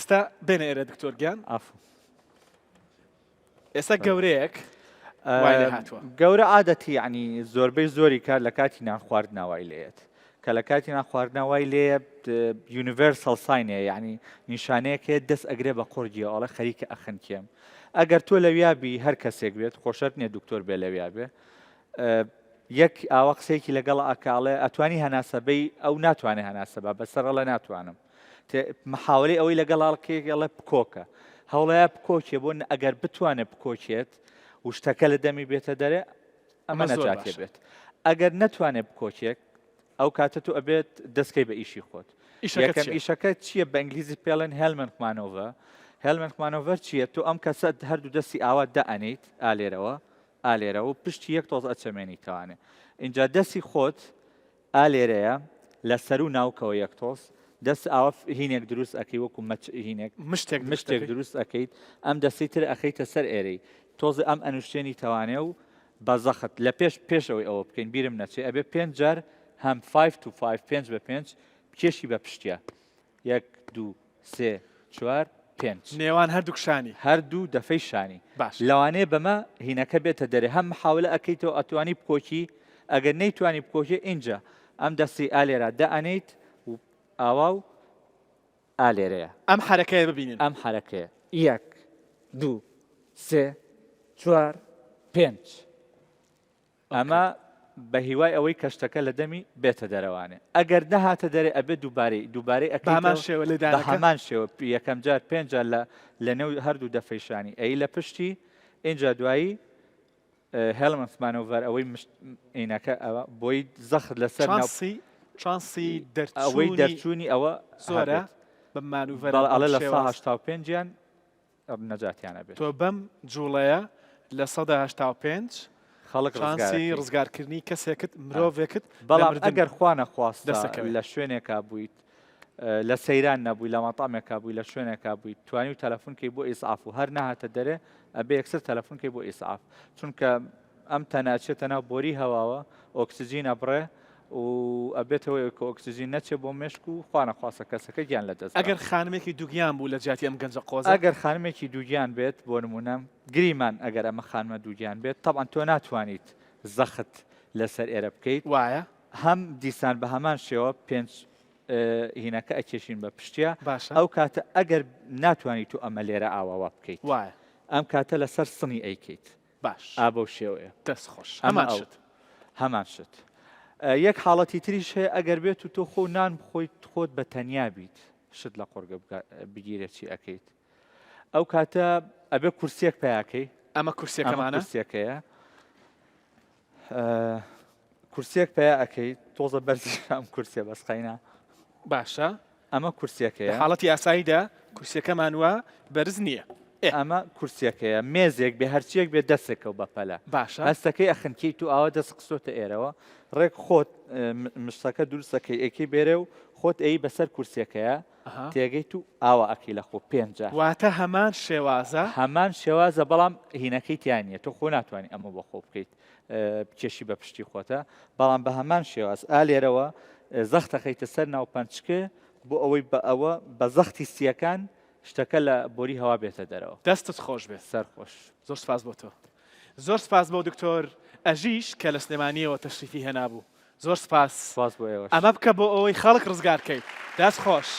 ئێستا بێنە ئێرە دکتۆر گیان. عەفو. ئێستا گەورەیەک وای لێ هاتووە. گەورە عادەتی یعنی زۆربەی زۆری کات لە کاتی نان خواردنا وای لێیەت کە لە کاتی نان خواردنا وای لێیە universal sign ە یعنی نیشانەیەک هەیە دەست ئەگرێ بە قوڕگیەوە ئەڵێ خەریکە ئەخنکێم ئەگەر تۆ لەویا بی هەر کەسێک بێت خۆشەرت نییە دکتۆر بێ لەویا بێ یەک ئاوا قسەیەکی لەگەڵ ئەکاڵێ ئەتوانی هەناسەبەی ئەو ناتوانێ هەناسەبا بەسەر ئەڵێ ناتوانم محاوەلەی ئەوەی لەگەڵ ئەڵکێک ئەڵێ بکۆکە هەوڵەیە بکۆکێ بۆ ئەگەر بتوانێت بکۆکێت و شتەکە لە دەمی بێتە دەرێ ئەمە نەجاتێ بێت ئەگەر نەتوانێت بکۆکێک ئەو کاتە تۆ ئەبێت دەستکەی بە ئیشی خۆت یەکەم ئیشەکە چییە بە ئینگلیزی پێڵێن Heimlich maneuver Heimlich maneuver چییە تۆ ئەم کەسە هەردوو دەستی ئاوا دائەنیت ئالێرەوە ئالێرەوە پشتی یەک تۆز ئەچەمێنیتەوانێ اینجا دەستی خۆت ئا لێرەیە لە سەروو ناوکەوە یەک تۆز دەست ئاوا هینێک دروست ئەکەی وەکو مەچ هینێک مشتێک دروست مشتێک ئەکەی. دروست ئەکەیت ئەم دەستی تر ئەخەیتە سەر ئێرەی تۆزێ ئەم ئەنوشتێنی تەوانێ و بە زەخت لە پێش پێش ئەوەی ئەوە بکەین بیرم نەچێ ئەبێ پێنج جار هەم 5 to 5 پێنج بە پێنج بکێشی بە پشتیا یەک دوو سێ چوار پێنج. نێوان هەردووک شانی. هەردوو دەفەی شانی. باشە. لەوانەیە بەمە هینەکە بێتە دەرێ هەم محاولە ئەکەیتەوە ئەتوانی بکۆکی ئەگەر نەیتوانی بکۆکی ئینجا ئەم دەستی ئالێرا دائەنێیت و ئاوا و ئالێرەیە. ئەم حەرەکەیە ببینن. ئەم حەرەکەیە. یەک دوو سێ چوار پێنج. ئەمە بە هیوای ئەوەی کە شتەکە لە دەمی بێتە دەرەوانێ ئەگەر نەهاتە دەرێ ئەبێ دووبارەی دووبارەی بە هەمان ئەکەیتەوە شێوە بە لێدانەکە هەمان شێوە یەکەم جار پێنج جار لە لە نێو هەردوو دەفەی شانی ئەی لە پشتی ئینجا دوایی Heimlich maneuver ئەوەی مشت ئینەکە ئەوە بۆی زەخت لەسەر ناو چانسی چانسی ئەوەی دەرچوونی دەرچوونی ئەوە زۆرە هەبێت بە maneuver ە بەڵێ بەم ئەڵێ لە سا شێواز 85یان نەجاتیان ئەبێت. تۆ بەم جوڵەیە 85% خەڵک چانسی ڕزگارەکەی. ڕزگارکردنی کەسێکت، مرۆڤێکت لە بەڵام مردن ئەگەر خوا نەخواستە دەستەکەوێ. لە شوێنێکا بوویت لە سەیران نەبووی لە مەتعەمێکا بووی لە شوێنێکا بوویت توانی و تەلەفون کەی بۆ ئیسعاف و هەر نەهاتە دەرێ ئەبێ یەکسەر تەلەفون کەی بۆ ئیسعاف چونکە ئەم تەنە ئەچێتە ناو بۆری هەواوە ئۆکسجین ئەبڕێ و ئەبێتە هۆی ئەوەی کە ئۆکسجین نەچێ بۆ مێشک و خوا نەخواستە کەسەکە گیان لەدەست با. ئەگەر خانمێکی دووگیان بوو لە جیاتی ئەم گەنجە قۆزە؟ ئەگەر خانمێکی دووگیان بێت بۆ نموونە گریمان ئەگەر ئەمە خانمە دووگیان بێت تەبعەن تۆ ناتوانیت زەخت لەسەر ئێرە بکەیت وایە. هەم دیسان بە هەمان شێوە پێنج هینەکە ئەکێشین بە پشتیا باشە. ئەو کاتە ئەگەر ناتوانیت تۆ ئەمە لێرە ئاوا وا بکەیت وایە. ئەم کاتە لەسەر سنی ئەیکەیت باش. ئا بەو شێوەیە. دەست خۆش. ئەمە هەمان ئەو. شت. هەمان شت. یەک حاڵەتی تریش هەیە ئەگەر بێت و تۆ خۆ نان بخۆیت خۆت بە تەنیا بیت شت لە قوڕگە بگیرێت چی ئەکەیت ئەو کاتە ئەبێ کورسیەک پیاکەی ئەمە ئەمە کورسیەکەمانە کورسیەکەیە کورسیەک پیا ئەکەیت تۆزە بەرزی ئەم کورسیە بەس قەینا باشە ئەمە لە کورسیەکەیە. حاڵەتی ئاساییدا کورسیەکەمان وا بەرز نییە. ئێ. ئەمە کورسیەکەیە مێزێک بێ هەرچیەک بێ دەسێکەو بەپەلە باشە. هەستەکەی ئەخنکێیت و ئاوا دەست خستۆتە ئێرەوە ڕێک خۆت مشتەکە دروست ئەکەی ئەیکەی بێرێ و خۆت ئەیی بەسەر کورسیەکەیا ئەها. تێگەیت و ئاوا ئەکەی لە خۆ پێنجار. واتە هەمان شێوازە؟ هەمان شێوازە بەڵام هینەکەی تیا نییە تۆ خۆ ناتوانی ئەمە بۆ خۆ بکەیت بکێشی بە پشتی خۆتە بەڵام بە هەمان شێواز ئا لێرەوە زەخت ئەخەیتە سەر ناو پەنچکێ بۆ ئەوەی بە ئەوە بە زەختی سیەکان شتەکە لە بۆری هەوا بێتە دەرەوە. دەستت خۆش بێت. سەر خۆش. زۆر سپاس بۆ تۆ. زۆر سپاس بۆ دکتۆر ئەژیش کە لە سلێمانیەوە تەشریفی هێنابوو. زۆر سپاس. سپاس بۆ ئێوەش. ئەمە بکە بۆ ئەوەی خەڵک ڕزگار کەیت. دەست خۆش.